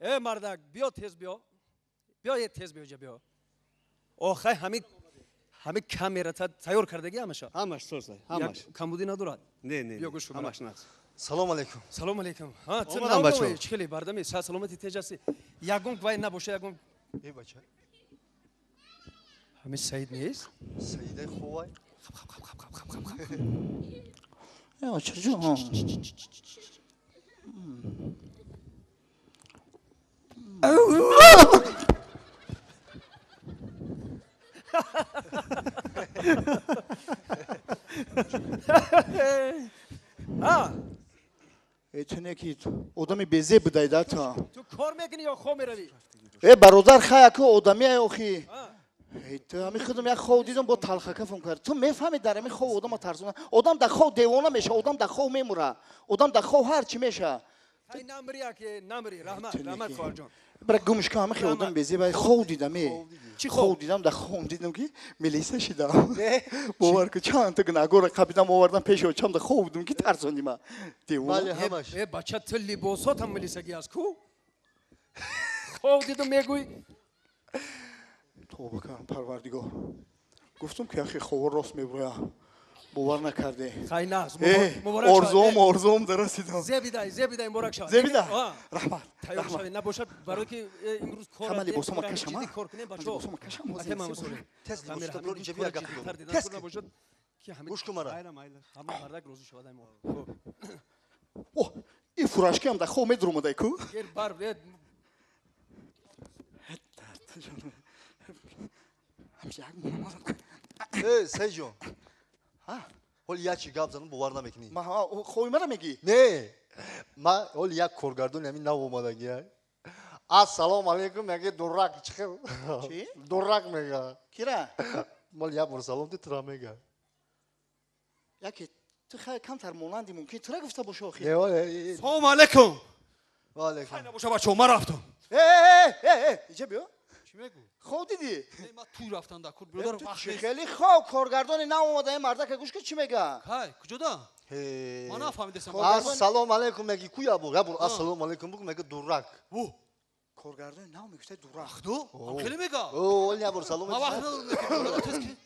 Э мардак, биё тез биё. Биё е тез биё ҷа биё. Охай ҳами ҳами камера тайёр кардаги ҳамаша. Ҳамаш созай, ҳамаш. Камбудӣ надорад. Не, не. Биё гӯш кун. Ҳамаш нас. Салом алейкум. Салом алейкум. Ҳа, ту Омадам, бачаҳо. Чӣ хеле бардами, саломати теҷ ҳастӣ. Ягон вай набоша, ягон Э бача. ҳами Саид нест? Саидаи хувай. Хап хап хап хап хап хап хап. Э, очаҷон. Ҳа, Э, ту не ки одами безеб будай да ту. Ту кор мекунӣ ё хоб меравӣ? Э, бародар, хай аку одами ай охи. Э, ту ҳами худам як хов дидам, бо талхакафам кард. Ту мефаҳмӣ дар ҳами хов одама тарсона. Одам дар хов девона меша, одам дар хов мемура. Одам дар хов ҳар чӣ меша. Хай намри аке, намри. Раҳмат, Ту раҳмат неки. хоҳарҷон. Бира гумш кун, ҳами хел одам безеб ай хов дидам э. Чӣ хов хов? дидам, дар хов дидам ки милиса шидам. Бовар кун, чанд та гунаҳгорро қабидам овардам пеши очам, дар хов будам ки тарсони ма. Девона. Бале, ҳамаш. Э бача, ту либосотам милисагӣ аст ку? Хов дидум мегӯй? Тавба кардам, Парвардигор. Гуфтам ки ахи ховор рост меброя. Бовар накарде. Хай нағз, Э, муборак шавад. орзуом, орзуом дарасидам. Зебидай, зебидай, муборак шавад. Зебида? А, Раҳмат. тайёр Раҳмат. шавед, набошад, барои ки имрӯз кор Ҳама либосома кор кашам, ҷиддӣ а? кор кунем, Ҳама бачаҳо. либосома кашам, Аке Мамасолеҳ. Тез Камера, либосата ҳамин бирор, инҷа кори бия гап ҷиддитар дорам. дидан Тез кор кун. набошад, ки ҳамин Гӯш кун мара. ҳама мардак розӣ шавад ай мо. Хуб. О, ин фуражкиам дар хов медурумадай ку? Гер бар, э, Э, Саидҷон. Ҳоли як чи гап занам, бовар намекунӣ. Ма хови мара мегӣ? Не. Ма ҳоли як коргардони ҳамин нав омадагӣ. Ассалому алейкум, мега дурак чӣ хел? Чӣ? Дурак мега. Кира? Мол як бор салом ти тура мега. Яке ту хай камтар монанди мумкин тура гуфта боши охи. Не, оле. Салом алейкум. Ва алейкум. Хай набоша бачаҳо, ман рафтам. Э, э, э, э, иҷа биё. Чӣ мегӯ? Хов дидӣ? Не, ман туй рафтам дар кур, биродар, Ту вақт чӣ нест. хеле хов коргардони нав омада, ин мардака гӯш кун чӣ мега. Кай, куҷода? Ҳе. Ман нафаҳмидастам. Ассалому алейкум меги ку як бор, як бор ассалому алейкум бугу мега дурак. Ву, Коргардони нав мегуфта дурак. худо, ҳам хеле мега. О, оли як бор салом. Ман вақт надорам, биродар, тез ки.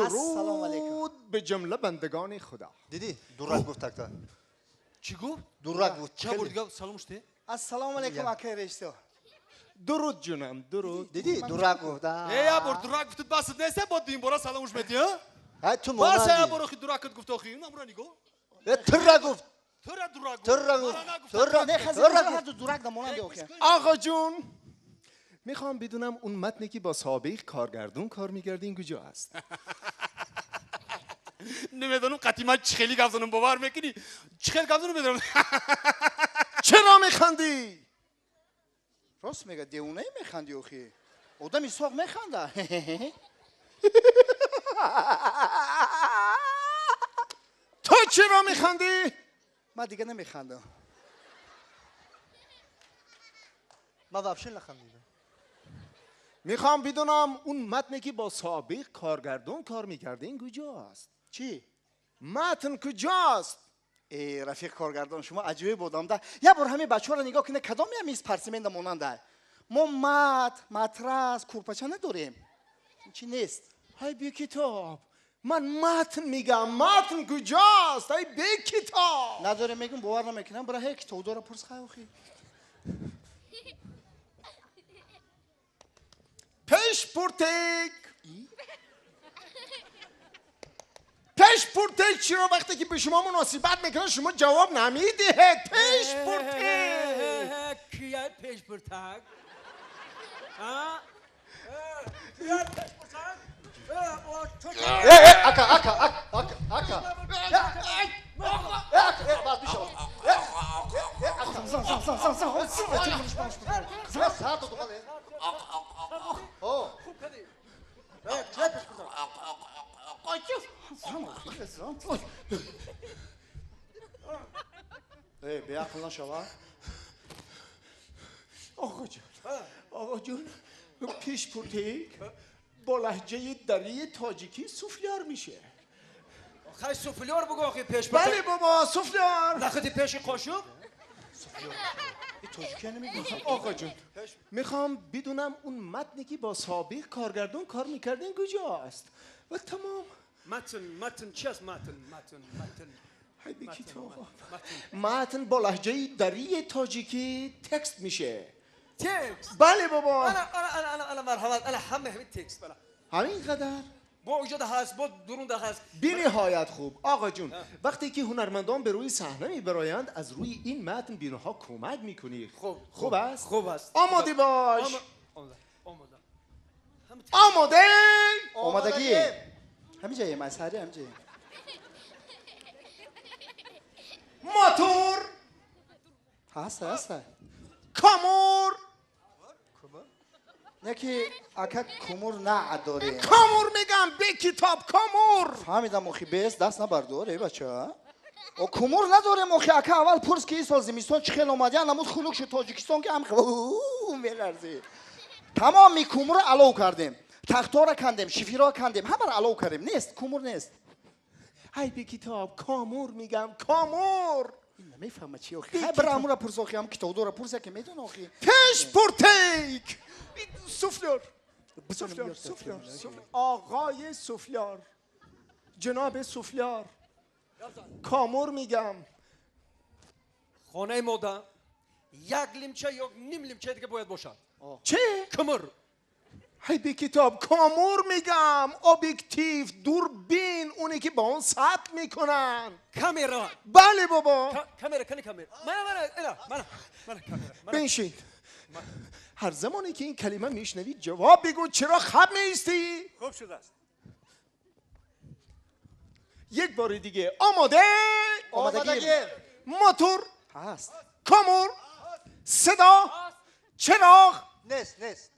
Ассалому алейкум. درود به جمله بندگان خدا. Дидӣ? Дурак гуфт такта. Чӣ гуфт? Дурак гуфт. Чанд бор дига салом шудӣ? Ассалому алейкум, акай режиссёр. درود جونم درود. Дидӣ? Дурак гуфт. А. Э, як бор дурак гуфтуд, баст нест, бо дуюм бора саломуш медиҳӣ, а? Ҳай ту Бас як монанди. бор охи дуракат гуфт охи, инамро нигоҳ. Э, тура гуфт. Тура дурак гуфт. Тура гуфт. Мара нагуфт. Тура. Не хази Тура ҳар гуфт. ду дурак да монанди охи. آقا جون میخوام بدونم اون متنی که با سابق کارگردون کار میکردین کجا است؟ Намедонам қатъи ман чӣ хеле гап занам, бовар мекунӣ? Чӣ хел гап занам медонам. چرا میخندی؟ Рост мега, девонаи механди охи. Одами соғ механда. تو چرا میخندی؟ Ман дига намехандам. Ман вообще нахандидам. میخوام بدونم اون متنی که با سابق کارگردون کار میکردین کجاست؟ Чӣ? متن کجاست؟ Э, рафиқ коргардон, шумо аҷоиб одамда. Як бор ҳамин бачаҳоро нигоҳ кунед, кадоме ҳамин спортсменда монанда? Мо мат, матрас, курпача надорем. Чӣ нест? ای بی کتاب من متن میگم متن کجاست؟ ای بی کتاب Надорем мегӯм, бовар намекунам, бира ҳе китобдора пурс хай охи. پیش پورتک پیش پورتک چرا وقتی که به شما مناسبت میکنه شما جواب نمیدهید؟ پیش پورتک کیای پیش پرتک؟ А? Кияй пеш пуртак? Э, о, ту Э, э, ака, ака, ака, ака, ака. Э, ака, э, бас бишав. Э, э, ака. Зан, зан, зан, зан, зан. Э, сар додум, але. О, хуб кардӣ. э, кияй пеш пуртак? Зан, охи, зан. Э, беақл нашава. آقا جون آقا جون پیش پورتک با لهجه دری تاجیکی سوفلیار میشه. Хай суфлёр бугӯ охи пеш пуртак. بله بابا سوفلیار. Нахти пеши қошуқ? آقا جون میخوام بدونم اون متنی که با سابق کارگردان کار میکردین کجاست و تمام. متن چی است؟ متن هی بکی تو آقا. متن با لهجه دری تاجیکی text میشه. text؟ بله بابا. انا مرحبا، انا همه همین text. بله همین قدر با اوجاد هست، با درون ده هست. بی نهایت خوب آقا جون. وقتی که هنرمندان به روی صحنه میبرایند از روی این متن بیرونها کمک میکنی. خوب است؟ خوب است. آماده باش. آماده. آماده. آمادگی. همین جایه مسخره، همین جایه. موتور هست هست. کامور نه که اکا کمور نه داره. کامور میگم به کتاب کامور. فهمیدم اخی بیس دست نبرداره بچه. او کمور نداره اخی اکا اول پرس که این سال زمستان چه خیلی اومده نمود خلوق شد تاجیکستان که هم میلرزه. تمام کمور رو علاو کردیم. تختها را کندیم، شفیرها کندیم، همه را علاو کردیم. نیست کمور نیست. ای به کتاب کامور میگم کامور. این نمیفهمه چی آخی. خیلی برای امورا پرس آخی، هم کتاب داره پرس که میدونه آخی. پیش پرتیک سوفلور سوفلور سوفلور سوفلور آقای سوفلور، جناب سوفلور، کامور میگم. خانه ماده یک لیمچه یا نیم لیمچه دیگه باید باشد. چه؟ کمر. هی بی کتاب کامور میگم. ابجکتیو، دوربین، اونی که با اون ثبت میکنن. کامرا. بله بابا. کامرا کنی کامرا. من من کامرا. بنشین. هر زمانی که این کلمه میشنوی جواب بگو. چرا خب میستی؟ خوب شده است. یک بار دیگه. آماده؟ آمادگی. موتور هست. کامور، صدا، چراغ نیست نیست.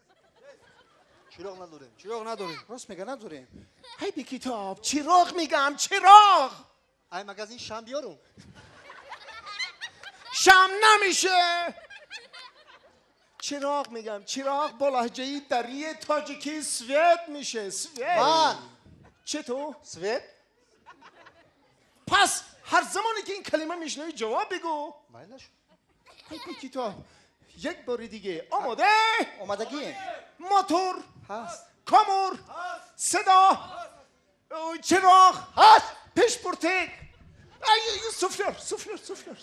چراغ نداریم. چراغ نداریم. راست میگه نداریم. هی بی کتاب چراغ میگم چراغ. ای مگازین شم بیارم. شم نمیشه. چراغ میگم چراغ با لهجه دری تاجیکی свет میشه. свет. من چطور؟ свет. پس هر زمانی که این کلمه میشنوی جواب بگو. مایلش. هی بی کتاب یک بار دیگه. آماده؟ آمادگی. موتور هست. کامور، صدا، چراغ هست. پیش پرتک. ای سوفلر سوفلر سوفلر.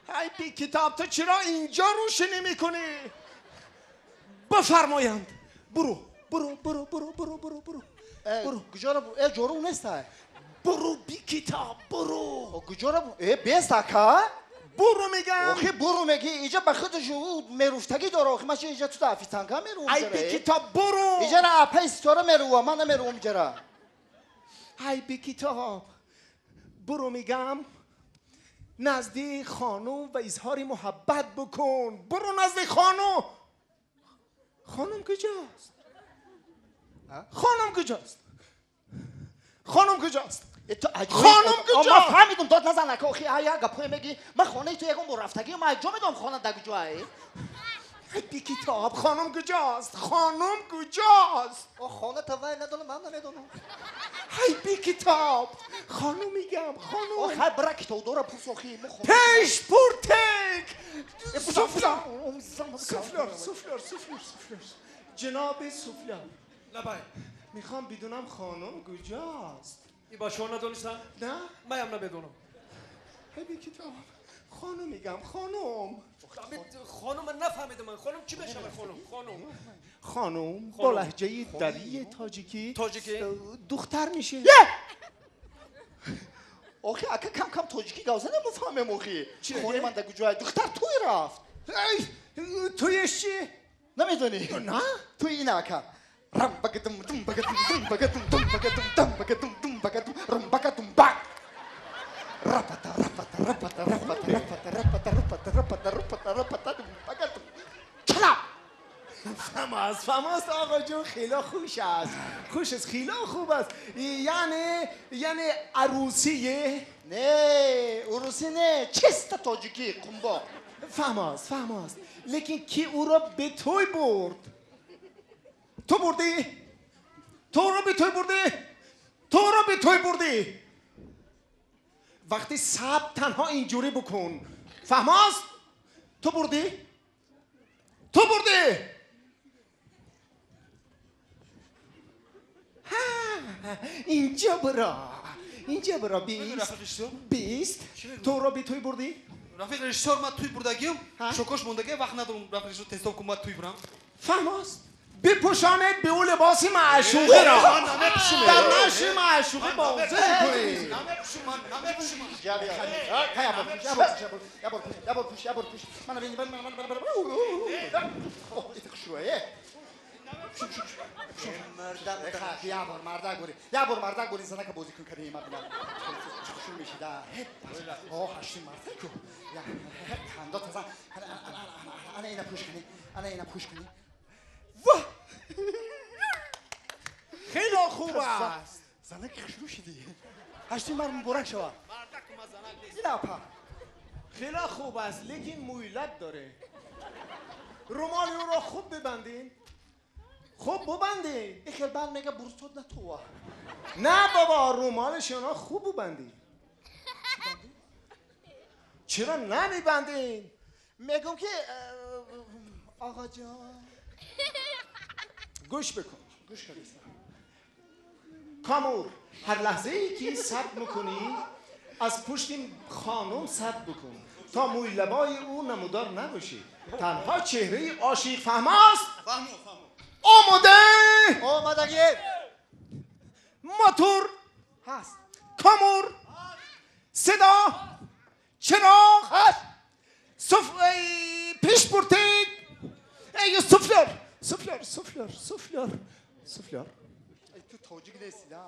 ای بی کتاب تو چرا اینجا روشنی میکنی؟ بفرمایند. برو برو برو برو برو برو برو برو. کجا رو؟ ای جورو نیست. برو بی کتاب برو. کجا رو؟ ای بیست اکا. برو میگم. آخه برو میگی اینجا به خودش او میروفتگی داره. آخه من چه اینجا تو افیتانکا میروم. ای بی کتاب برو. اینجا را اپای ستاره میروم، من نمیروم اینجا. ای بی کتاب برو میگم. نزدی خانم و اظهار محبت بکن. برو نزد خانم. خانم کجاست؟ خانم کجاست؟ خانم کجاست؟ خانم کجا؟ من فهمیدم داد نزن که آخی ای گپای میگی. من خانه تو یکم رفتگی من جا میدم خانه در کجایی؟ بی کتاب خانم کجاست؟ خانم کجاست؟ خانه تا وای ندونم من نمیدونم. هی بی کتاب خانم میگم خانم. آخه برا کتاب داره پرس آخی. پیش پرتک. سوفلار سوفلار سوفلار سوفلار سوفلار. جناب سوفلار لبای میخوام بدونم خانم کجاست. ای با شما ندونستم؟ نه من هم نمیدونم. هی بی کتاب خانم میگم خانم. خانم من نفهمیدم. من خانم چی بشه؟ خانم خانم خانم با لهجه دری تاجیکی تاجیکی دختر میشه. آخه اکا کم کم تاجیکی گازه نمیفهمم. آخه خانم من در کجای دختر توی رفت. ای تویش چی؟ نمیدونی؟ نه توی این اکا رم بگدم دم بگدم دم بگدم دم بگدم دم بگدم دم بگدم رم بگدم بک رپتا رپتا رپتا رپتا رپتا رپتا رپتا رپتا رپتا رپتا بگدم چلا. فهماست فهماست آقا جون. خیلی خوش است. خوش است خیلی خوب است. یعنی عروسیه؟ نه عروسی نه چیست تاجیکی قنبا. فهماست فهماست. لیکن کی او را به توی برد؟ تو بردی؟ تو را به توی بردی؟ تو را به توی بردی؟ وقتی سب تنها اینجوری بکن. فهماست؟ تو بردی؟ تو بردی؟ ها اینجا برا، اینجا برا. 20 تو را بی توی بردی؟ رفیق رژیسور من توی بردگیم شوکش موندگی وقت ندارم رفیق رژیسور تستاب کن من توی برم. فهماست؟ بپوشانید به او لباس معشوقه را در نقش معشوقه بازی کنید. یه بار مردک گوری زنک بازی کن کردی ما بینم خوشرو میشی ده آه هشتی مردک کو خنده تزن انا اینا پوش کنی انا اینا پوش کنی. واه خیلی خوب است. زنک خوشرو شدی هشتی مرد مبارک شوه. خیلی خوب است لیکن مویلت داره. رومال او را خوب ببندین. خوب ببندین. این خیلی بند میگه برستاد نه تو. نه بابا رومالش اونا خوب ببندین. چرا نمیبندین؟ میگم که آقا جان گوش بکن. گوش کن. کامور هر لحظه ای که صبر میکنی از پشت خانم صبر بکن تا موی لبای او نمودار نباشی. تنها چهره عاشق فهماست. فهمو. آماده؟ آمادگی. موتور هست. کامور صدا چراغ هست. پیش پرتید ای سوفلر سوفلر سوفلر سوفلر سوفلر. تو تاجیک نیستی نه؟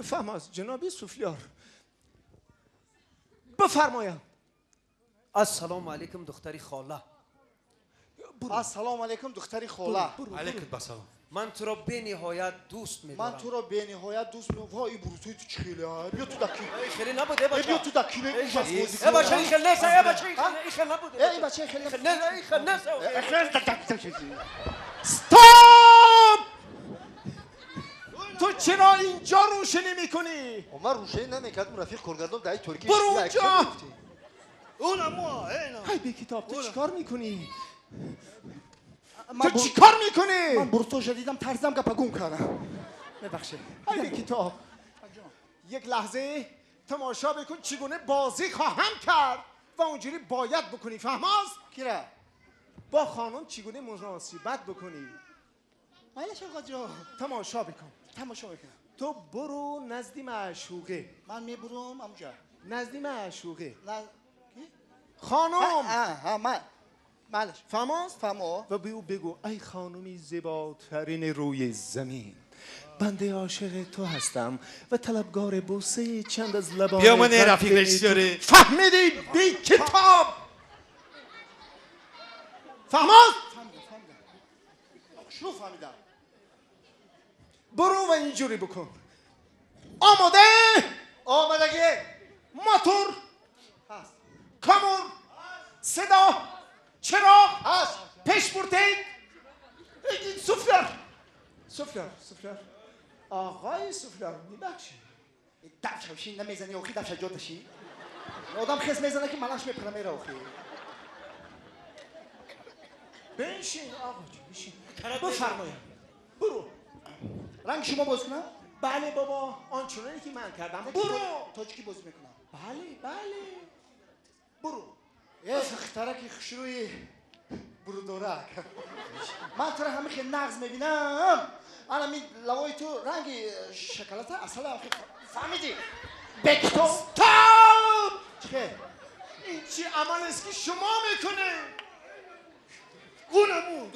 فهماست جنابی سوفلر بفرمایم. السلام علیکم دختری خاله. السلام علیکم دختری خاله. علیکم السلام. من تو را به نهایت دوست می‌دارم. من تو را به نهایت دوست می‌دارم. وای بروتوی تو چه خیلی ها. بیا تو دکی. خیلی نبود ای بچه. بیا تو دکی. ای بچه این خیلی نیست. ای بچه این خیلی نبود. ای بچه خیلی نه این خیلی نیست. استاپ! تو چرا اینجا روشنی می‌کنی؟ من روشنی نمی‌کردم رفیق کارگردان دای ترکی. برو اونجا. اونم ما اینا. ای بی کتاب تو چیکار می‌کنی؟ تو چی کار میکنی؟ من برتوش دیدم ترسیدم که گم کردم. ببخشید. ای کتاب یک لحظه تماشا بکن چگونه بازی خواهم کرد و اونجوری باید بکنی. فهماست؟ کیره؟ با خانم چگونه مناسبت بکنی. مایلش آقا جان. تماشا بکن. تماشا بکن. تو برو نزدی معشوقه. من میبرم اونجا. نزدی معشوقه. نه خانم. ها من مالش. فهماست؟ فهمو. و به او بگو ای خانمی زیباترین روی زمین، بنده عاشق تو هستم و طلبگار بوسه چند از لبان. بیا من رفیق رژیسوره. فهمیدی بی کتاب؟ فهماست؟ فهمیدم. شو فهمیدم. برو و اینجوری بکن. آماده؟ آمادگی. موتور هست. کامور صدا چراغ هست. پیش برده سوفلر سوفلر سوفلر. آقای سوفلر میبخشی دفشوشی نمیزنی آخی دفش جاتشی آدم خس میزنه که ملش میپره میره آخی. بنشین آقا جون بشین. بفرمایید برو. رنگ شما باز کنم؟ بله بابا آنچنانی که من کردم. برو. تاجیکی بازی میکنم. بله بله برو. ای دخترک خوشروی برودورک من تو رو همه خیلی نغز میبینم. الان می لوای تو رنگ شکلات اصلا فهمیدی؟ بکتو ستاپ! چه؟ این چی عمل است که شما میکنه؟ اونمون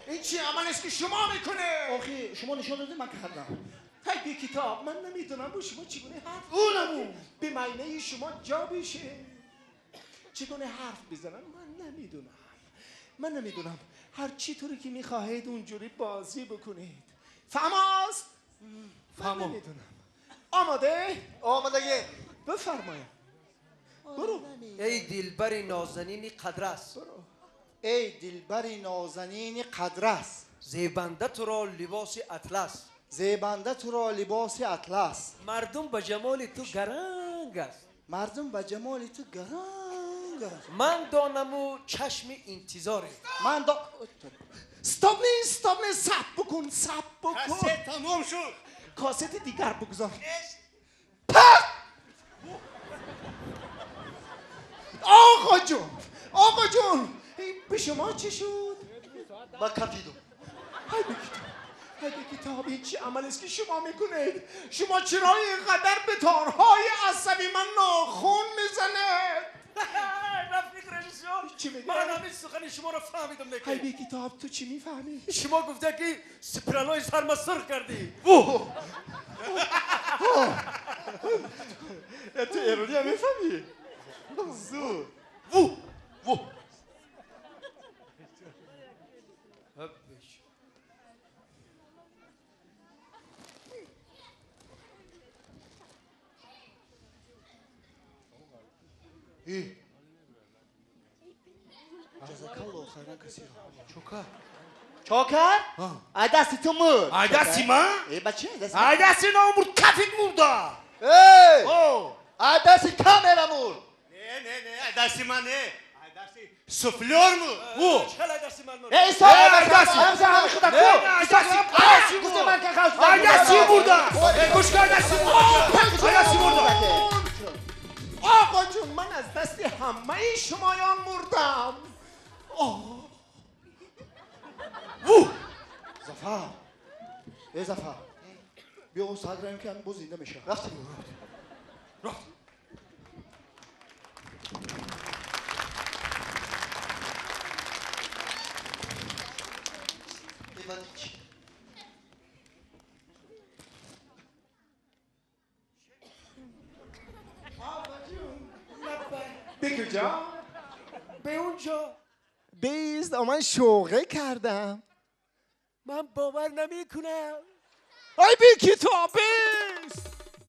این چی عمل است که شما میکنه؟ آخی شما نشون دادی من کردم. هی بی کتاب من نمیدونم با شما چگونه حرف اونمون به معنی شما جا بشه چگونه حرف بزنم من نمیدونم. من نمیدونم. هر چی طوری که میخواهید اونجوری بازی بکنید. فهماست؟ من نمیدونم. آماده؟ آمادگی. بفرمایید برو. ای دلبر نازنین قدرس. ای دلبر نازنین قدرس. زیبنده تو را لباس اطلس. Зебанда туро либоси атлас. Мардум ба ҷамоли ту гаранг аст. Мардум ба ҷамоли ту гаранг аст. Ман донаму чашми интизоре. Ман до... Стоп не, стоп не, сабр бикун, сабр бикун. Кассет тамом шуд. Кассети дигар бигузор. Оға ҷон, оға ҷон, ба шумо чӣ шуд? Ба кафидум. Ҳай бикитоб, ҳай бикитоб, ин чӣ амалест ки шумо мекунед? Шумо чаро инқадар ба торҳои асаби ман нохун мезанед? Рафиқ режиссёр, чӣ мегӯяд? Ман ҳамин сухани шуморо фаҳмидам. Ҳай бикитоб, ту чӣ мефаҳмӣ? Шумо гуфта ки спиралҳои сарма сурх кардӣ. Ту эрония мефаҳмӣ? Зуд. Ву! Ву! Ҷазакаллоҳу хайран касира. Чокар. Чокар? Ай дасти ту мурд. Ай дасти ман? Э, ба чи? Дасти Ай дасти номурд, кафит мурда. Эй! О! Ай дасти камера мурд. Не, не, не, ай дасти ман не. Ай дасти суфлёр мурд. Ву! Чӣ дасти ман мурд? Э, исто, Ай дасти! ҳамза, ҳами худа ку. Ай дасти! Ай дасти Гуфте ман ка халс. Ай дасти мурда! Э, гӯш кун, ай дасти мурда! Ай дасти мурда! Оға ҷон, ман аз дасти ҳамаи шумоён мурдам. Ву! Зафар. Э, Зафар. Биё он саат равем ки ҳамин боз зинда мешавад. Рафтем. Рафт. Оға ҷон, به کجا؟ به اونجا. بیست من شوقه کردم. من باور نمیکنم. ای بی کتاب، بیست.